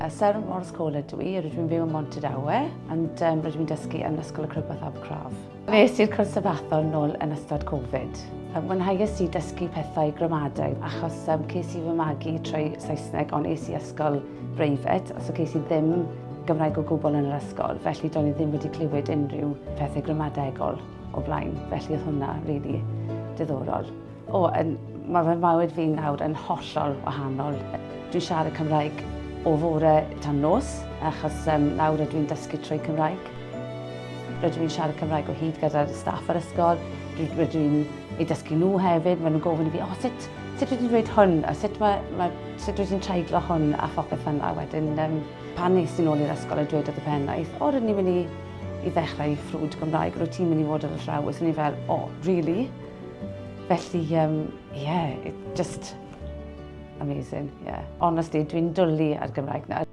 Seren Morris Cole ydw i, rydw i'n byw ym Mhontardawe, ond rydw i'n dysgu yn Ysgol y Crybwyll Abercraf. Nes i'r cwrs Sabathon nôl yn ystod Covid. Mwynhaues i dysgu pethau gramadeg achos ces i fy magu trwy Saesneg ond es i ysgol breifat, so ces i ddim Gymraeg o gwbl yn yr ysgol, felly do'n i ddim wedi clywed unrhyw pethau gramadegol o blaen, felly oedd hwnna rili diddorol. O, yn, mae fy mywyd fi nawr yn hollol wahanol. Dwi'n siarad Cymraeg o fore tan nos, achos nawr rydw i'n dysgu trwy Cymraeg. Rydw i'n siarad Cymraeg o hyd gyda'r staff yr ysgol, rydw i'n ei dysgu nhw hefyd, maen nhw'n gofyn i fi, o, sut, sut rydw i'n dweud hwn, a sut, mae, mae, sut rydw i'n treiglo hwn, a phopeth fel yna. Wedyn, pan es i nôl i'r ysgol a dweud wrth y pennaeth, o, rydyn ni'n mynd i, i ddechrau ffrwd Gymraeg, rwyt ti'n mynd i fod ar y llawes, o'n i fel, o, really? Felly, yeah, it just amazing, yeah. Honestly, dwi'n dwlu ar Gymraeg nawr.